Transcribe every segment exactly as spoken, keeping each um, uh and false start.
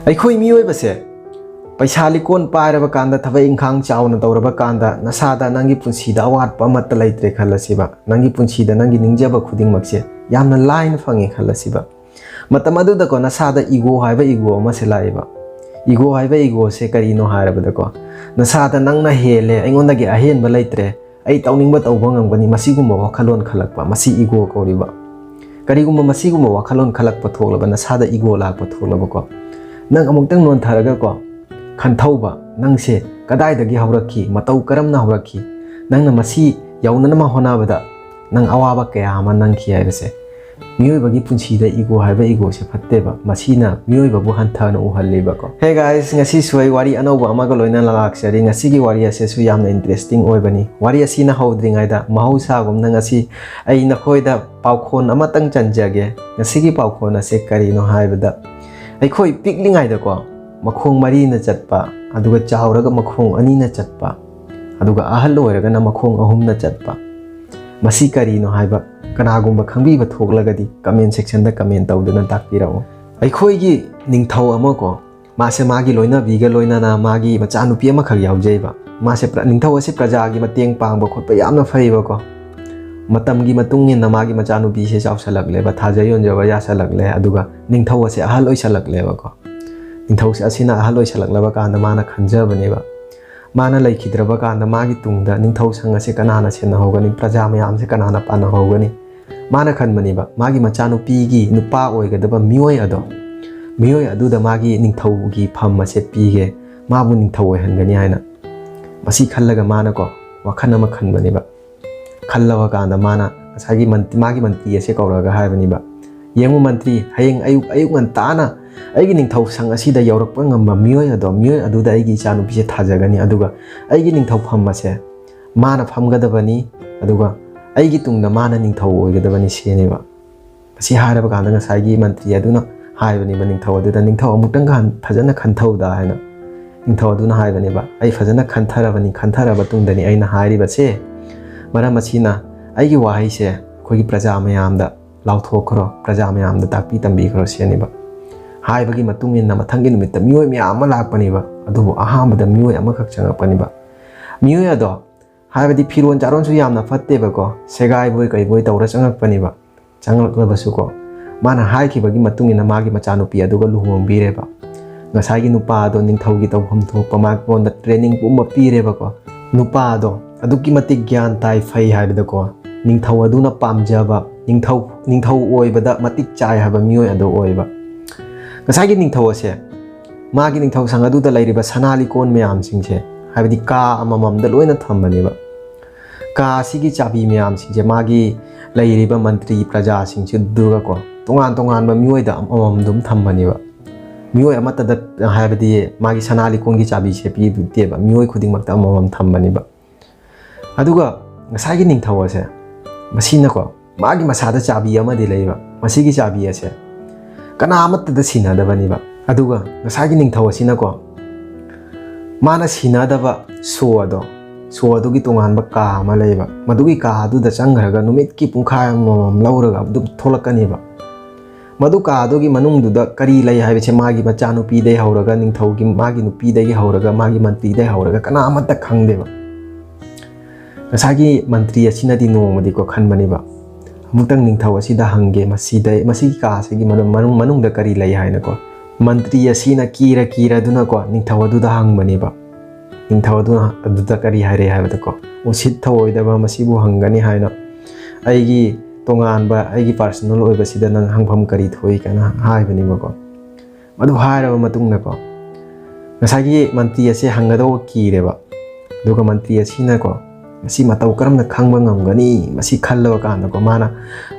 ꯑꯩꯈꯣꯏ ꯃꯤꯑꯣꯏꯕꯁꯦ ꯄꯩꯁꯥ ꯂꯤꯀꯣꯟ ꯄꯥꯏꯔꯕ ꯀꯥꯟꯗ, ꯊꯕꯛ ꯏꯪꯈꯥꯡ ꯆꯥꯎꯅ ꯇꯧꯔꯕ ꯀꯥꯟꯗ, ꯅꯁꯥꯗ ꯅꯪꯒꯤ ꯄꯨꯟꯁꯤꯗ ꯑꯋꯥꯠꯄ ꯑꯃꯠꯇ ꯂꯩꯇ꯭ꯔꯦ ꯈꯜꯂꯁꯤꯕ꯫ ꯅꯪꯒꯤ ꯄꯨꯟꯁꯤꯗ ꯅꯪꯒꯤ ꯅꯤꯡꯖꯕ ꯈꯨꯗꯤꯡꯃꯛꯁꯦ ꯌꯥꯝꯅ ꯂꯥꯏꯅ ꯐꯪꯉꯦ ꯈꯜꯂꯁꯤꯕ꯫ ꯃꯇꯝ ꯑꯗꯨꯗꯀꯣ, ꯅꯁꯥꯗ ꯏꯒꯣ ꯍꯥꯏꯕ ꯏꯒꯣ ꯑꯃꯁꯦ ꯂꯥꯛꯑꯦꯕ꯫ ꯏꯒꯣ ꯍꯥꯏꯕ ꯏꯒꯣꯁꯦ ꯀꯔꯤꯅꯣ ꯍꯥꯏꯔꯕꯗꯀꯣ, ꯅꯁꯥꯗ "ꯅꯪꯅ ꯍꯦꯜꯂꯦ, ꯑꯩꯉꯣꯟꯗꯒꯤ ꯑꯍꯦꯟꯕ ꯂꯩꯇ꯭ꯔꯦ, ꯑꯩ ꯇꯧꯅꯤꯡꯕ ꯇꯧꯕ ꯉꯝꯒꯅꯤ", ꯃꯁꯤꯒꯨꯝꯕ ꯋꯥꯈꯜꯂꯣꯟ ꯈꯜꯂꯛꯄ, ꯃꯁꯤ ꯏꯒꯣ ꯀꯧꯔꯤꯕ꯫ ꯀꯔꯤꯒꯨꯝꯕ ꯃꯁꯤꯒꯨꯝꯕ ꯋꯥꯈꯜꯂꯣꯟ ꯈꯜꯂꯛꯄ ꯊꯣꯛꯂꯕ, ꯅꯁꯥꯗ ꯏꯒꯣ ꯂꯥꯛꯄ ꯊꯣꯛꯂꯕꯀꯣ, ꯅꯪ ꯑꯃꯨꯛꯇꯪ ꯅꯣꯟꯊꯔꯒꯀꯣ, ꯈꯟꯊꯧꯕ, ꯅꯪꯁꯦ ꯀꯗꯥꯏꯗꯒꯤ ꯍꯧꯔꯛꯈꯤ, ꯃꯇꯧ ꯀꯔꯝꯅ ꯍꯧꯔꯛꯈꯤ, ꯅꯪꯅ ꯃꯁꯤ ꯌꯧꯅꯅꯕ ꯍꯣꯠꯅꯕꯗ ꯅꯪ ꯑꯋꯥꯕ ꯀꯌꯥ ꯑꯃ ꯅꯪꯈꯤ ꯍꯥꯏꯕꯁꯦ꯫ ꯃꯤꯑꯣꯏꯕꯒꯤ ꯄꯨꯟꯁꯤꯗ ꯏꯒꯣ ꯍꯥꯏꯕ ꯏꯒꯣꯁꯦ ꯐꯠꯇꯦꯕ, ꯃꯁꯤꯅ ꯃꯤꯑꯣꯏꯕꯕꯨ ꯍꯟꯊꯅ ꯎꯍꯜꯂꯤꯕꯀꯣ꯫ Hey guys, ꯉꯁꯤꯁꯨ ꯑꯩ ꯋꯥꯔꯤ ꯑꯅꯧꯕ ꯑꯃꯒ ꯂꯣꯏꯅꯅ ꯂꯥꯛꯆꯔꯤ꯫ ꯉꯁꯤꯒꯤ ꯋꯥꯔꯤ ꯑꯁꯤꯁꯨ ꯌꯥꯝꯅ interesting ꯑꯣꯏꯕꯅꯤ꯫ ꯋꯥꯔꯤ ꯑꯁꯤꯅ ꯍꯧꯗ꯭ꯔꯤꯉꯩꯗ, ꯃꯍꯧꯁꯥꯒꯨꯝꯅ, ꯉꯁꯤ ꯑꯩ ꯅꯈꯣꯏꯗ ꯄꯥꯎꯈꯣꯟ ꯑꯃꯇꯪ ꯆꯟꯖꯒꯦ꯫ ꯉꯁꯤꯒꯤ ꯄꯥꯎꯈꯣꯟ ꯑꯁꯦ ꯀꯔꯤꯅꯣ ꯍꯥꯏꯕꯗ, ꯑꯩꯈꯣꯏ ꯄꯤꯛꯂꯤꯉꯩꯗꯀꯣ, ꯃꯈꯣꯡ ꯃꯔꯤꯅ ꯆꯠꯄ, ꯑꯗꯨꯒ ꯆꯥꯎꯔꯒ ꯃꯈꯣꯡ ꯑꯅꯤꯅ ꯆꯠꯄ, ꯑꯗꯨꯒ ꯑꯍꯜ ꯑꯣꯏꯔꯒꯅ ꯃꯈꯣꯡ ꯑꯍꯨꯝꯅ ꯆꯠꯄ, ꯃꯁꯤ ꯀꯔꯤꯅꯣ ꯍꯥꯏꯕ ꯀꯅꯥꯒꯨꯝꯕ ꯈꯪꯕꯤꯕ ꯊꯣꯛꯂꯒꯗꯤ comment section ꯗ comment ꯇꯧꯗꯨꯅ ꯇꯥꯛꯄꯤꯔꯛꯎ꯫ ꯑꯩꯈꯣꯏꯒꯤ ꯅꯤꯡꯊꯧ ꯑꯃꯀꯣ, ꯃꯥꯁꯦ ꯃꯥꯒꯤ ꯂꯣꯏꯅꯕꯤꯒ ꯂꯣꯏꯅꯅ ꯃꯥꯒꯤ ꯃꯆꯥꯅꯨꯄꯤ ꯑꯃꯈꯛ ꯌꯥꯎꯖꯩꯕ꯫ ꯃꯥꯁꯦ ꯄ꯭ꯔ-, ꯅꯤꯡꯊꯧ ꯑꯁꯦ ꯄ꯭ꯔꯖꯥꯒꯤ ꯃꯇꯦꯡ ꯄꯥꯡꯕ ꯈꯣꯠꯄ ꯌꯥꯝꯅ ꯐꯩꯕꯀꯣ꯫ ꯃꯇꯝꯒꯤ ꯃꯇꯨꯡ ꯏꯟꯅ ꯃꯥꯒꯤ ꯃꯆꯥꯅꯨꯄꯤꯁꯦ ꯆꯥꯎꯁꯜꯂꯛꯂꯦꯕ, ꯊꯥꯖ ꯌꯣꯟꯖꯕ ꯌꯥꯁꯜꯂꯛꯂꯦ, ꯑꯗꯨꯒ ꯅꯤꯡꯊꯧ ꯑꯁꯦ ꯑꯍꯜ ꯑꯣꯏꯁꯜꯂꯛꯂꯦꯕꯀꯣ꯫ ꯅꯤꯡꯊꯧ ꯑꯁꯤꯅ ꯑꯍꯜ ꯑꯣꯏꯁꯜꯂꯛꯂꯕ ꯀꯥꯟꯗ ꯃꯥꯅ ꯈꯟꯖꯕꯅꯦꯕ, ꯃꯥꯅ ꯂꯩꯈꯤꯗ꯭ꯔꯕ ꯀꯥꯟꯗ ꯃꯥꯒꯤ ꯇꯨꯡꯗ ꯅꯤꯡꯊꯧ ꯁꯪ ꯑꯁꯦ ꯀꯅꯥꯅ ꯁꯦꯟꯅꯍꯧꯒꯅꯤ, ꯄ꯭ꯔꯖꯥ ꯃꯌꯥꯝꯁꯦ ꯀꯅꯥꯅ ꯄꯥꯟꯅꯍꯧꯒꯅꯤ? ꯃꯥꯅ ꯈꯟꯕꯅꯦꯕ, ꯃꯥꯒꯤ ꯃꯆꯥꯅꯨꯄꯤꯒꯤ ꯅꯨꯄꯥ ꯑꯣꯏꯒꯗꯕ ꯃꯤꯑꯣꯏ ꯑꯗꯣ, ꯃꯤꯑꯣꯏ ꯑꯗꯨꯗ ꯃꯥꯒꯤ ꯅꯤꯡꯊꯧꯒꯤ ꯐꯝ ꯑꯁꯦ ꯄꯤꯒꯦ, ꯃꯥꯕꯨ ꯅꯤꯡꯊꯧ ꯑꯣꯏꯍꯟꯒꯅꯤ ꯍꯥꯏꯅ꯫ ꯃꯁꯤ ꯈꯜꯂꯒ ꯃꯥꯅꯀꯣ, ꯋꯥꯈꯜ ꯑꯃ ꯈꯟꯕꯅꯦꯕ꯫ ꯈꯜꯂꯕ ꯀꯥꯟꯗ ꯃꯥꯅ ꯉꯁꯥꯏꯒꯤ ꯃꯟ-, ꯃꯥꯒꯤ ꯃꯟꯇ꯭ꯔꯤ ꯑꯁꯦ ꯀꯧꯔꯒ ꯍꯥꯏꯕꯅꯦꯕ, "ꯌꯦꯡꯉꯨ ꯃꯟꯇ꯭ꯔꯤ, ꯍꯌꯦꯡ ꯑꯌꯨꯛ, ꯑꯌꯨꯛ ꯉꯟꯇꯥꯅ ꯑꯩꯒꯤ ꯅꯤꯡꯊꯧ ꯁꯪ ꯑꯁꯤꯗ ꯌꯧꯔꯛꯄ ꯉꯝꯕ ꯃꯤꯑꯣꯏ ꯑꯗꯣ, ꯃꯤꯑꯣꯏ ꯑꯗꯨꯗ ꯑꯩꯒꯤ ꯏꯆꯥꯅꯨꯄꯤꯁꯦ ꯊꯥꯖꯒꯅꯤ, ꯑꯗꯨꯒ ꯑꯩꯒꯤ ꯅꯤꯡꯊꯧ ꯐꯝ ꯑꯁꯦ ꯃꯥꯅ ꯐꯝꯒꯗꯕꯅꯤ, ꯑꯗꯨꯒ ꯑꯩꯒꯤ ꯇꯨꯡꯗ ꯃꯥꯅ ꯅꯤꯡꯊꯧ ꯑꯣꯏꯒꯗꯕꯅꯤ", ꯁꯤꯅꯦꯕ꯫ ꯑꯁꯤ ꯍꯥꯏꯔꯕ ꯀꯥꯟꯗ ꯉꯁꯥꯏꯒꯤ ꯃꯟꯇ꯭ꯔꯤ ꯑꯗꯨꯅ ꯍꯥꯏꯕꯅꯦꯕ ꯅꯤꯡꯊꯧ ꯑꯗꯨꯗ, "ꯅꯤꯡꯊꯧ, ꯑꯃꯨꯛꯇꯪ ꯈꯟ-, ꯐꯖꯅ ꯈꯟꯊꯧꯗ" ꯍꯥꯏꯅ꯫ ꯅꯤꯡꯊꯧ ꯑꯗꯨꯅ ꯍꯥꯏꯕꯅꯦꯕ, "ꯑꯩ ꯐꯖꯅ ꯈꯟꯊꯔꯕꯅꯤ, ꯈꯟꯊꯔꯕ ꯇꯨꯡꯗꯅꯤ ꯑꯩꯅ ꯍꯥꯏꯔꯤꯕꯁꯦ꯫ ꯃꯔꯝ ꯑꯁꯤꯅ ꯑꯩꯒꯤ ꯋꯥꯍꯩꯁꯦ ꯑꯩꯈꯣꯏꯒꯤ ꯄ꯭ꯔꯖꯥ ꯃꯌꯥꯝꯗ ꯂꯥꯎꯊꯣꯛꯈ꯭ꯔꯣ, ꯄ꯭ꯔꯖꯥ ꯃꯌꯥꯝꯗ ꯇꯥꯛꯄꯤ ꯇꯝꯕꯤꯈ꯭ꯔꯣ" ꯁꯤꯅꯦꯕ꯫ ꯍꯥꯏꯕꯒꯤ ꯃꯇꯨꯡ ꯏꯟꯅ ꯃꯊꯪꯒꯤ ꯅꯨꯃꯤꯠꯇ ꯃꯤꯑꯣꯏ ꯃꯌꯥꯝ ꯑꯃ ꯂꯥꯛꯄꯅꯦꯕ꯫ ꯑꯗꯨꯕꯨ ꯑꯍꯥꯟꯕꯗ ꯃꯤꯑꯣꯏ ꯑꯃꯈꯛ ꯆꯪꯉꯛꯄꯅꯦꯕ꯫ ꯃꯤꯑꯣꯏ ꯑꯗꯣ, ꯍꯥꯏꯕꯗꯤ ꯐꯤꯔꯣꯜ ꯆꯥꯔꯣꯟꯁꯨ ꯌꯥꯝꯅ ꯐꯠꯇꯦꯕꯀꯣ, ꯁꯦꯒꯥꯏꯕꯣꯏ ꯀꯩꯕꯣꯏ ꯇꯧꯔ ꯆꯪꯉꯛꯄꯅꯦꯕ꯫ ꯆꯪꯂꯛꯂꯕꯁꯨꯀꯣ, ꯃꯥꯅ ꯍꯥꯏꯈꯤꯕꯒꯤ ꯃꯇꯨꯡ ꯏꯟꯅ ꯃꯥꯒꯤ ꯃꯆꯥꯅꯨꯄꯤ ꯑꯗꯨꯒ ꯂꯨꯍꯣꯡꯕꯤꯔꯦꯕ꯫ ꯉꯁꯥꯏꯒꯤ ꯅꯨꯄꯥ ꯑꯗꯣ ꯅꯤꯡꯊꯧꯒꯤ ꯇꯧꯐꯝ ꯊꯣꯛꯄ ꯃꯉꯣꯟꯗ ꯇ꯭ꯔꯦꯅꯤꯡ ꯄꯨꯝꯕ ꯄꯤꯔꯦꯕꯀꯣ꯫ ꯅꯨꯄꯥ ꯑꯗꯣ ꯑꯗꯨꯛꯀꯤ ꯃꯇꯤꯛ ꯒ꯭ꯌꯥꯟ ꯇꯥꯏ, ꯐꯩ ꯍꯥꯏꯕꯗꯀꯣ, ꯅꯤꯡꯊꯧ ꯑꯗꯨꯅ ꯄꯥꯝꯖꯕ, ꯅꯤꯡꯊꯧ ꯅꯤꯡꯊꯧ ꯑꯣꯏꯕꯗ ꯃꯇꯤꯛ ꯆꯥꯏ ꯍꯥꯏꯕ ꯃꯤꯑꯣꯏ ꯑꯗꯨ ꯑꯣꯏꯕ꯫ ꯉꯁꯥꯏꯒꯤ ꯅꯤꯡꯊꯧ ꯑꯁꯦ ꯃꯥꯒꯤ ꯅꯤꯡꯊꯧ ꯁꯪ ꯑꯗꯨꯗ ꯂꯩꯔꯤꯕ ꯁꯅꯥ ꯂꯤꯛꯀꯣꯟ ꯃꯌꯥꯝꯁꯤꯡꯁꯦ, ꯍꯥꯏꯕꯗꯤ ꯀꯥ ꯑꯃꯃꯝꯗ ꯂꯣꯏꯅ ꯊꯝꯕꯅꯦꯕ꯫ ꯀꯥ ꯑꯁꯤꯒꯤ ꯆꯥꯕꯤ ꯃꯌꯥꯝꯁꯤꯡꯁꯦ ꯃꯥꯒꯤ ꯂꯩꯔꯤꯕ ꯃꯟꯇ꯭ꯔꯤ ꯄ꯭ꯔꯖꯥꯁꯤꯡꯁꯤꯗꯨꯒꯀꯣ, ꯇꯣꯉꯥꯟ ꯇꯣꯉꯥꯟꯕ ꯃꯤꯑꯣꯏꯗ ꯑꯃꯃꯝ ꯑꯗꯨꯝ ꯊꯝꯕꯅꯦꯕ꯫ ꯃꯤꯑꯣꯏ ꯑꯃꯠꯇꯗ, ꯍꯥꯏꯕꯗꯤ ꯃꯥꯒꯤ ꯁꯅꯥ ꯂꯤꯛꯀꯣꯟꯒꯤ ꯆꯥꯕꯤꯁꯦ ꯄꯤꯗꯦꯕ, ꯃꯤꯑꯣꯏ ꯈꯨꯗꯤꯡꯃꯛꯇ ꯑꯃꯃꯝ ꯊꯝꯕꯅꯦꯕ꯫ ꯑꯗꯨꯒ ꯉꯁꯥꯏꯒꯤ ꯅꯤꯡꯊꯧ ꯑꯁꯦ, ꯃꯁꯤꯅꯀꯣ, ꯃꯥꯒꯤ ꯃꯁꯥꯗ ꯆꯥꯕꯤ ꯑꯃꯗꯤ ꯂꯩꯕ꯫ ꯃꯁꯤꯒꯤ ꯆꯥꯕꯤ ꯑꯁꯦ ꯀꯅꯥ ꯑꯃꯠꯇꯗ ꯁꯤꯟꯅꯗꯕꯅꯦꯕ꯫ ꯑꯗꯨꯒ ꯉꯁꯥꯏꯒꯤ ꯅꯤꯡꯊꯧ ꯑꯁꯤꯅꯀꯣ, ꯃꯥꯅ ꯁꯤꯟꯅꯗꯕ ꯁꯣ ꯑꯗꯣ, ꯁꯣ ꯑꯗꯨꯒꯤ ꯇꯣꯉꯥꯟꯕ ꯀꯥ ꯑꯃ ꯂꯩꯕ꯫ ꯃꯗꯨꯒꯤ ꯀꯥ ꯑꯗꯨꯗ ꯆꯪꯈ꯭ꯔꯒ ꯅꯨꯃꯤꯠꯀꯤ ꯄꯨꯡꯈꯥꯏ ꯑꯃꯃꯝ ꯂꯧꯔꯒ ꯑꯗꯨꯝ ꯊꯣꯛꯂꯛꯀꯅꯦꯕ꯫ ꯃꯗꯨ ꯀꯥ ꯑꯗꯨꯒꯤ ꯃꯅꯨꯡꯗꯨꯗ ꯀꯔꯤ ꯂꯩ ꯍꯥꯏꯕꯁꯦ ꯃꯥꯒꯤ ꯃꯆꯥꯅꯨꯄꯤꯗꯒꯤ ꯍꯧꯔꯒ, ꯅꯤꯡꯊꯧꯒꯤ, ꯃꯥꯒꯤ ꯅꯨꯄꯤꯗꯒꯤ ꯍꯧꯔꯒ, ꯃꯥꯒꯤ ꯃꯟꯇ꯭ꯔꯤꯗꯒꯤ ꯍꯧꯔꯒ ꯀꯅꯥ ꯑꯃꯠꯇ ꯈꯪꯗꯦꯕ꯫ ꯉꯁꯥꯏꯒꯤ ꯃꯟꯇ꯭ꯔꯤ ꯑꯁꯤꯅꯗꯤ ꯅꯣꯡꯃꯗꯤꯀꯣ ꯈꯟꯕꯅꯦꯕ, ꯑꯃꯨꯛꯇꯪ ꯅꯤꯡꯊꯧ ꯑꯁꯤꯗ ꯍꯪꯒꯦ, ꯃꯁꯤꯗ, ꯃꯁꯤꯒꯤ ꯀꯥ ꯑꯁꯤꯒꯤ ꯃꯅꯨꯡ-, ꯃꯅꯨꯡ-, ꯃꯅꯨꯡꯗ ꯀꯔꯤ ꯂꯩ ꯍꯥꯏꯅꯀꯣ꯫ ꯃꯟꯇ꯭ꯔꯤ ꯑꯁꯤꯅ ꯀꯤꯔ ꯀꯤꯔꯗꯨꯅꯀꯣ ꯅꯤꯡꯊꯧ ꯑꯗꯨꯗ ꯍꯪꯕꯅꯦꯕ꯫ ꯅꯤꯡꯊꯧ ꯑꯗꯨꯅ ꯑꯗꯨꯗ ꯀꯔꯤ ꯍꯥꯏꯔꯦ ꯍꯥꯏꯕꯗꯀꯣ, "ꯎꯁꯤꯠ ꯊꯑꯣꯏꯗꯕ ꯃꯁꯤꯕꯨ ꯍꯪꯒꯅꯤ ꯍꯥꯏꯅ ꯑꯩꯒꯤ ꯇꯣꯉꯥꯟꯕ, ꯑꯩꯒꯤ ꯄꯥꯔꯁꯣꯅꯦꯜ ꯑꯣꯏꯕꯁꯤꯗ ꯅꯪ ꯍꯪꯐꯝ ꯀꯔꯤ ꯊꯣꯛꯏ?" ꯀꯥꯏꯅ ꯍꯥꯏꯕꯅꯦꯕꯀꯣ꯫ ꯃꯗꯨ ꯍꯥꯏꯔꯕ ꯃꯇꯨꯡꯗꯀꯣ, ꯉꯁꯥꯏꯒꯤ ꯃꯟꯇ꯭ꯔꯤ ꯑꯁꯦ ꯍꯪꯒꯗꯧꯕ ꯀꯤꯔꯦꯕ꯫ ꯑꯗꯨꯒ ꯃꯟꯇ꯭ꯔꯤ ꯑꯁꯤꯅꯀꯣ, "ꯃꯁꯤ ꯃꯇꯧ ꯀꯔꯝꯅ ꯈꯪꯕ ꯉꯝꯒꯅꯤ?" ꯃꯁꯤ ꯈꯜꯂꯕ ꯀꯥꯟꯗꯀꯣ, ꯃꯥꯅ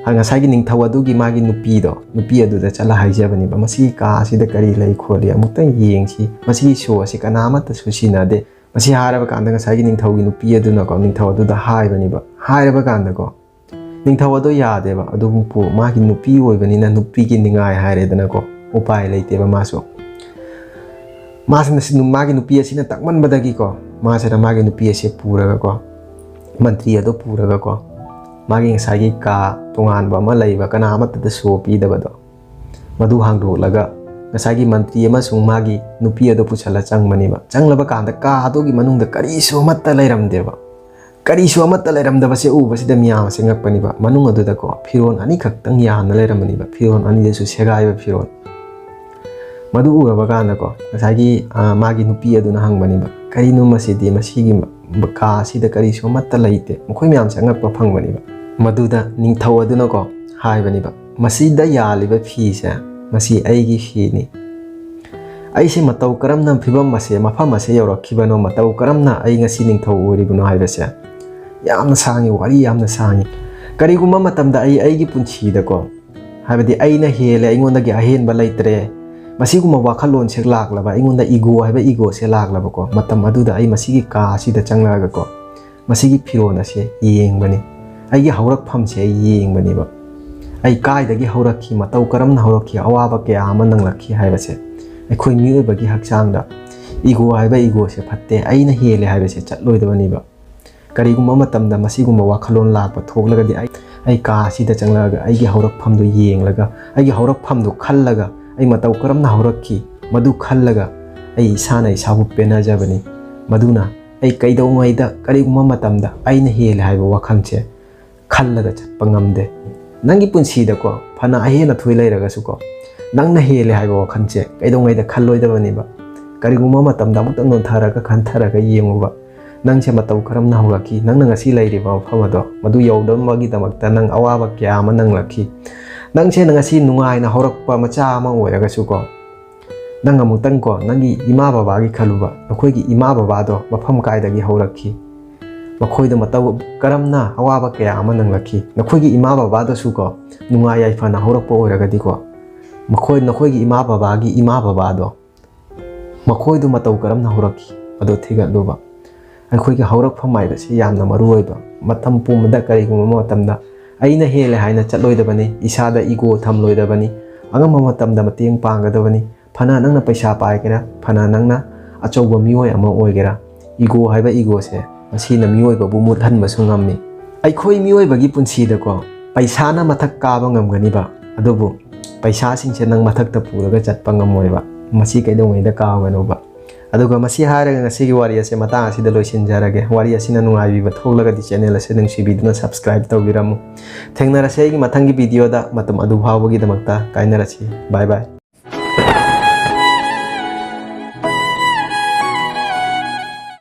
ꯉꯁꯥꯏꯒꯤ ꯅꯤꯡꯊꯧ ꯑꯗꯨꯒꯤ ꯃꯥꯒꯤ ꯅꯨꯄꯤꯗꯣ, ꯅꯨꯄꯤ ꯑꯗꯨꯗ ꯆꯠꯂ ꯍꯥꯏꯖꯕꯅꯦꯕ, "ꯃꯁꯤꯒꯤ ꯀꯥ ꯑꯁꯤꯗ ꯀꯔꯤ ꯂꯩ ꯈꯣꯠꯂꯤ, ꯑꯃꯨꯛꯇꯪ ꯌꯦꯡꯁꯤ, ꯃꯁꯤꯒꯤ ꯁꯣ ꯑꯁꯤ ꯀꯅꯥ ꯑꯃꯠꯇꯁꯨ ꯁꯤꯟꯅꯗꯦ꯫" ꯃꯁꯤ ꯍꯥꯏꯔꯕ ꯀꯥꯟꯗ ꯉꯁꯥꯏꯒꯤ ꯅꯤꯡꯊꯧꯒꯤ ꯅꯨꯄꯤ ꯑꯗꯨꯅꯀꯣ, ꯅꯤꯡꯊꯧ ꯑꯗꯨꯗ ꯍꯥꯏꯕꯅꯦꯕ꯫ ꯍꯥꯏꯔꯕ ꯀꯥꯟꯗꯀꯣ, ꯅꯤꯡꯊꯧ ꯑꯗꯣ ꯌꯥꯗꯦꯕ꯫ ꯑꯗꯨꯕꯨ ꯃꯥꯒꯤ ꯅꯨꯄꯤ ꯑꯣꯏꯕꯅꯤꯅ ꯅꯨꯄꯤꯒꯤ ꯅꯤꯡꯉꯥꯏ ꯍꯥꯏꯔꯦꯗꯅꯀꯣ, ꯎꯄꯥꯏ ꯂꯩꯇꯦꯕ ꯃꯥꯁꯨ꯫ ꯃꯥꯁꯤꯅ ꯁꯤ-, ꯃꯥꯒꯤ ꯅꯨꯄꯤ ꯑꯁꯤꯅ ꯇꯛꯃꯟꯕꯗꯒꯤꯀꯣ, ꯃꯥꯁꯤꯅ ꯃꯥꯒꯤ ꯅꯨꯄꯤ ꯑꯁꯤ ꯄꯨꯔꯒꯀꯣ, ꯃꯟꯇ꯭ꯔꯤ ꯑꯗꯣ ꯄꯨꯔꯒꯀꯣ, ꯃꯥꯒꯤ ꯉꯁꯥꯏꯒꯤ ꯀꯥ ꯇꯣꯉꯥꯟꯕ ꯑꯃ ꯂꯩꯕ, ꯀꯅꯥ ꯑꯃꯠꯇꯗ ꯁꯣ ꯄꯤꯗꯕꯗꯣ, ꯃꯗꯨ ꯍꯥꯡꯗꯣꯛꯂꯒ ꯉꯁꯥꯏꯒꯤ ꯃꯟꯇ꯭ꯔꯤ ꯑꯃꯁꯨꯡ ꯃꯥꯒꯤ ꯅꯨꯄꯤ ꯑꯗꯨ ꯄꯨꯁꯜꯂ ꯆꯪꯕꯅꯦꯕ꯫ ꯆꯪꯂꯕ ꯀꯥꯟꯗ ꯀꯥ ꯑꯗꯨꯒꯤ ꯃꯅꯨꯡꯗ ꯀꯔꯤꯁꯨ ꯑꯃꯠꯇ ꯂꯩꯔꯝꯗꯦꯕ꯫ ꯀꯔꯤꯁꯨ ꯑꯃꯠꯇ ꯂꯩꯔꯝꯗꯕꯁꯦ ꯎꯕꯁꯤꯗ ꯃꯤꯌꯥꯝ ꯑꯁꯦ ꯉꯛꯄꯅꯦꯕ꯫ ꯃꯅꯨꯡ ꯑꯗꯨꯗꯀꯣ ꯐꯤꯔꯣꯜ ꯑꯅꯤꯈꯛꯇꯪ ꯌꯥꯟꯅ ꯂꯩꯔꯝꯕꯅꯦꯕ꯫ ꯐꯤꯔꯣꯜ ꯑꯅꯤꯗꯨꯁꯨ ꯁꯦꯒꯥꯏꯕ ꯐꯤꯔꯣꯜ꯫ ꯃꯗꯨ ꯎꯔꯕ ꯀꯥꯟꯗꯀꯣ ꯉꯁꯥꯏꯒꯤ, ꯑ, ꯃꯥꯒꯤ ꯅꯨꯄꯤ ꯑꯗꯨꯅ ꯍꯪꯕꯅꯦꯕ, "ꯀꯔꯤꯅꯣ ꯃꯁꯤꯗꯤ? ꯃꯁꯤꯒꯤ ꯃ-, ꯀꯥ ꯑꯁꯤꯗ ꯀꯔꯤꯁꯨ ꯑꯃꯠꯇ ꯂꯩꯇꯦ"꯫ ꯃꯈꯣꯏ ꯃꯌꯥꯝꯁꯦ ꯑꯉꯛꯄ ꯐꯪꯕꯅꯦꯕ꯫ ꯃꯗꯨꯗ ꯅꯤꯡꯊꯧ ꯑꯗꯨꯅꯀꯣ ꯍꯥꯏꯕꯅꯦꯕ, "ꯃꯁꯤꯗ ꯌꯥꯜꯂꯤꯕ ꯐꯤꯁꯦ, ꯃꯁꯤ ꯑꯩꯒꯤ ꯐꯤꯅꯤ꯫ ꯑꯩꯁꯦ ꯃꯇꯧ ꯀꯔꯝꯅ ꯐꯤꯕꯝ ꯑꯁꯦ, ꯃꯐꯝ ꯑꯁꯦ ꯌꯧꯔꯛꯈꯤꯕꯅꯣ, ꯃꯇꯧ ꯀꯔꯝꯅ ꯑꯩ ꯉꯁꯤ ꯅꯤꯡꯊꯧ ꯑꯣꯏꯔꯤꯕꯅꯣ ꯍꯥꯏꯕꯁꯦ ꯌꯥꯝꯅ ꯁꯥꯡꯉꯤ, ꯋꯥꯔꯤ ꯌꯥꯝꯅ ꯁꯥꯡꯉꯤ꯫ ꯀꯔꯤꯒꯨꯝꯕ ꯃꯇꯝꯗ ꯑꯩ ꯑꯩꯒꯤ ꯄꯨꯟꯁꯤꯗꯀꯣ, ꯍꯥꯏꯕꯗꯤ ꯑꯩꯅ ꯍꯦꯜꯂꯦ, ꯑꯩꯉꯣꯟꯗꯒꯤ ꯑꯍꯦꯟꯕ ꯂꯩꯇ꯭ꯔꯦ, ꯃꯁꯤꯒꯨꯝꯕ ꯋꯥꯈꯜꯂꯣꯟꯁꯦ ꯂꯥꯛꯂꯕ, ꯑꯩꯉꯣꯟꯗ ꯏꯒꯣ ꯍꯥꯏꯕ ꯏꯒꯣꯁꯦ ꯂꯥꯛꯂꯕꯀꯣ, ꯃꯇꯝ ꯑꯗꯨꯗ ꯑꯩ ꯃꯁꯤꯒꯤ ꯀꯥ ꯑꯁꯤꯗ ꯆꯪꯂꯛꯑꯒꯀꯣ, ꯃꯁꯤꯒꯤ ꯐꯤꯔꯣꯜ ꯑꯁꯦ ꯌꯦꯡꯕꯅꯤ꯫ ꯑꯩꯒꯤ ꯍꯧꯔꯛꯐꯝꯁꯦ ꯑꯩ ꯌꯦꯡꯕꯅꯦꯕ꯫ ꯑꯩ ꯀꯥꯏꯗꯒꯤ ꯍꯧꯔꯛꯈꯤ, ꯃꯇꯧ ꯀꯔꯝꯅ ꯍꯧꯔꯛꯈꯤ, ꯑꯋꯥꯕ ꯀꯌꯥ ꯑꯃ ꯅꯪꯂꯛꯈꯤ ꯍꯥꯏꯕꯁꯦ꯫ ꯑꯩꯈꯣꯏ ꯃꯤꯑꯣꯏꯕꯒꯤ ꯍꯛꯆꯥꯡꯗ ꯏꯒꯣ ꯍꯥꯏꯕ ꯏꯒꯣꯁꯦ ꯐꯠꯇꯦ, ꯑꯩꯅ ꯍꯦꯜꯂꯦ ꯍꯥꯏꯕꯁꯦ ꯆꯠꯂꯣꯏꯗꯕꯅꯦꯕ꯫ ꯀꯔꯤꯒꯨꯝꯕ ꯃꯇꯝꯗ ꯃꯁꯤꯒꯨꯝꯕ ꯋꯥꯈꯜꯂꯣꯟ ꯂꯥꯛꯄ ꯊꯣꯛꯂꯒꯗꯤ ꯑꯩ, ꯑꯩ ꯀꯥ ꯑꯁꯤꯗ ꯆꯪꯂꯛꯑꯒ ꯑꯩꯒꯤ ꯍꯧꯔꯛꯐꯝꯗꯨ ꯌꯦꯡꯂꯒ, ꯑꯩꯒꯤ ꯍꯧꯔꯛꯐꯝꯗꯨ ꯈꯜꯂꯒ, ꯑꯩ ꯃꯇꯧ ꯀꯔꯝꯅ ꯍꯧꯔꯛꯈꯤ ꯃꯗꯨ ꯈꯜꯂꯒ ꯑꯩ ꯏꯁꯥꯅ ꯏꯁꯥꯕꯨ ꯄꯦꯟꯅꯖꯕꯅꯤ꯫ ꯃꯗꯨꯅ ꯑꯩ ꯀꯩꯗꯧꯉꯩꯗ ꯀꯔꯤꯒꯨꯝꯕ ꯃꯇꯝꯗ ꯑꯩꯅ ꯍꯦꯜꯂꯦ ꯍꯥꯏꯕ ꯋꯥꯈꯜꯁꯦ ꯈꯜꯂꯒ ꯆꯠꯄ ꯉꯝꯗꯦ꯫ ꯅꯪꯒꯤ ꯄꯨꯟꯁꯤꯗꯀꯣ ꯐꯅ ꯑꯍꯦꯟ ꯑꯊꯣꯏ ꯂꯩꯔꯒꯁꯨꯀꯣ, ꯅꯪꯅ ꯍꯦꯜꯂꯦ ꯍꯥꯏꯕ ꯋꯥꯈꯜꯁꯦ ꯀꯩꯗꯧꯉꯩꯗ ꯈꯜꯂꯣꯏꯗꯕꯅꯦꯕ꯫ ꯀꯔꯤꯒꯨꯝꯕ ꯃꯇꯝꯗ ꯑꯃꯨꯛꯇ ꯅꯣꯟꯊꯔꯒ ꯈꯟꯊꯔꯒ ꯌꯦꯡꯉꯨꯕ꯫ ꯅꯪꯁꯦ ꯃꯇꯧ ꯀꯔꯝꯅ ꯍꯧꯔꯛꯈꯤ? ꯅꯪꯅ ꯉꯁꯤ ꯂꯩꯔꯤꯕ ꯃꯐꯝ ꯑꯗꯣ, ꯃꯗꯨ ꯌꯧꯗꯕꯒꯤꯗꯃꯛꯇ ꯅꯪ ꯑꯋꯥꯕ ꯀꯌꯥ ꯑꯃ ꯅꯪꯂꯛꯈꯤ꯫ ꯅꯪꯁꯦ ꯉꯁꯤ ꯅꯨꯡꯉꯥꯏꯅ ꯍꯧꯔꯛꯄ ꯃꯆꯥ ꯑꯃ ꯑꯣꯏꯔꯒꯁꯨꯀꯣ, ꯅꯪ ꯑꯃꯨꯛꯇꯪꯀꯣ ꯅꯪꯒꯤ ꯏꯃꯥ ꯕꯕꯥꯒꯤ ꯈꯜꯂꯨꯕ꯫ ꯅꯈꯣꯏꯒꯤ ꯏꯃꯥ ꯕꯕꯥꯗꯣ ꯃꯐꯝ ꯀꯥꯏꯗꯒꯤ ꯍꯧꯔꯛꯈꯤ? ꯃꯈꯣꯏꯗ ꯃꯇꯧ ꯀꯔꯝꯅ ꯑꯋꯥꯕ ꯀꯌꯥ ꯑꯃ ꯅꯪꯂꯛꯈꯤ? ꯅꯈꯣꯏꯒꯤ ꯏꯃꯥ ꯕꯕꯥꯗꯁꯨꯀꯣ ꯅꯨꯡꯉꯥꯏ ꯌꯥꯏꯐꯅ ꯍꯧꯔꯛꯄ ꯑꯣꯏꯔꯒꯗꯤꯀꯣ, ꯃꯈꯣꯏ, ꯅꯈꯣꯏꯒꯤ ꯏꯃꯥ ꯕꯕꯥꯒꯤ ꯏꯃꯥ ꯕꯕꯥꯗꯣ, ꯃꯈꯣꯏꯗꯨ ꯃꯇꯧ ꯀꯔꯝꯅ ꯍꯧꯔꯛꯈꯤ? ꯑꯗꯨ ꯊꯤꯒꯠꯂꯨꯕ꯫ ꯑꯩꯈꯣꯏꯒꯤ ꯍꯧꯔꯛꯐꯝ ꯍꯥꯏꯕꯁꯤ ꯌꯥꯝꯅ ꯃꯔꯨ ꯑꯣꯏꯕ꯫ ꯃꯇꯝ ꯄꯨꯝꯕꯗ ꯀꯔꯤꯒꯨꯝꯕ ꯃꯇꯝꯗ ꯑꯩꯅ ꯍꯦꯜꯂꯦ ꯍꯥꯏꯅ ꯆꯠꯂꯣꯏꯗꯕꯅꯤ, ꯏꯁꯥꯗ ꯏꯒꯣ ꯊꯝꯂꯣꯏꯗꯕꯅꯤ, ꯑꯉꯝꯕ ꯃꯇꯝꯗ ꯃꯇꯦꯡ ꯄꯥꯡꯒꯗꯕꯅꯤ꯫ ꯐꯅ ꯅꯪꯅ ꯄꯩꯁꯥ ꯄꯥꯏꯒꯦꯔꯥ, ꯐꯅ ꯅꯪꯅ ꯑꯆꯧꯕ ꯃꯤꯑꯣꯏ ꯑꯃ ꯑꯣꯏꯒꯦꯔꯥ, ꯏꯒꯣ ꯍꯥꯏꯕ ꯏꯒꯣꯁꯦ ꯃꯁꯤꯅ ꯃꯤꯑꯣꯏꯕꯕꯨ ꯃꯨꯠꯍꯟꯕꯁꯨ ꯉꯝꯃꯤ꯫ ꯑꯩꯈꯣꯏ ꯃꯤꯑꯣꯏꯕꯒꯤ ꯄꯨꯟꯁꯤꯗꯀꯣ ꯄꯩꯁꯥꯅ ꯃꯊꯛ ꯀꯥꯕ ꯉꯝꯒꯅꯤꯕ, ꯑꯗꯨꯕꯨ ꯄꯩꯁꯥꯁꯤꯡꯁꯦ ꯅꯪ ꯃꯊꯛꯇ ꯄꯨꯔꯒ ꯆꯠꯄ ꯉꯝꯃꯣꯏꯕ꯫ ꯃꯁꯤ ꯀꯩꯗꯧꯉꯩꯗ ꯀꯥꯎꯒꯅꯣꯕ꯫ ꯑꯗꯨꯒ ꯃꯁꯤ ꯍꯥꯏꯔꯒ ꯉꯁꯤꯒꯤ ꯋꯥꯔꯤ ꯑꯁꯦ ꯃꯇꯥꯡ ꯑꯁꯤꯗ ꯂꯣꯏꯁꯤꯟꯖꯔꯒꯦ꯫ ꯋꯥꯔꯤ ꯑꯁꯤꯅ ꯅꯨꯡꯉꯥꯏꯕꯤꯕ ꯊꯣꯛꯂꯒꯗꯤ ꯆꯦꯅꯦꯜ ꯑꯁꯤ ꯅꯨꯡꯁꯤꯕꯤꯗꯨꯅ ꯁꯕꯁꯀ꯭ꯔꯥꯏꯕ ꯇꯧꯕꯤꯔꯝꯃꯨ꯫ ꯊꯦꯡꯅꯔꯁꯦ ꯑꯩꯒꯤ ꯃꯊꯪꯒꯤ ꯚꯤꯗꯤꯑꯣꯗ꯫ ꯃꯇꯝ ꯑꯗꯨ ꯐꯥꯎꯕꯒꯤꯗꯃꯛꯇ ꯀꯥꯏꯅꯔꯁꯤ꯫ ꯕꯥꯏ ꯕꯥꯏ꯫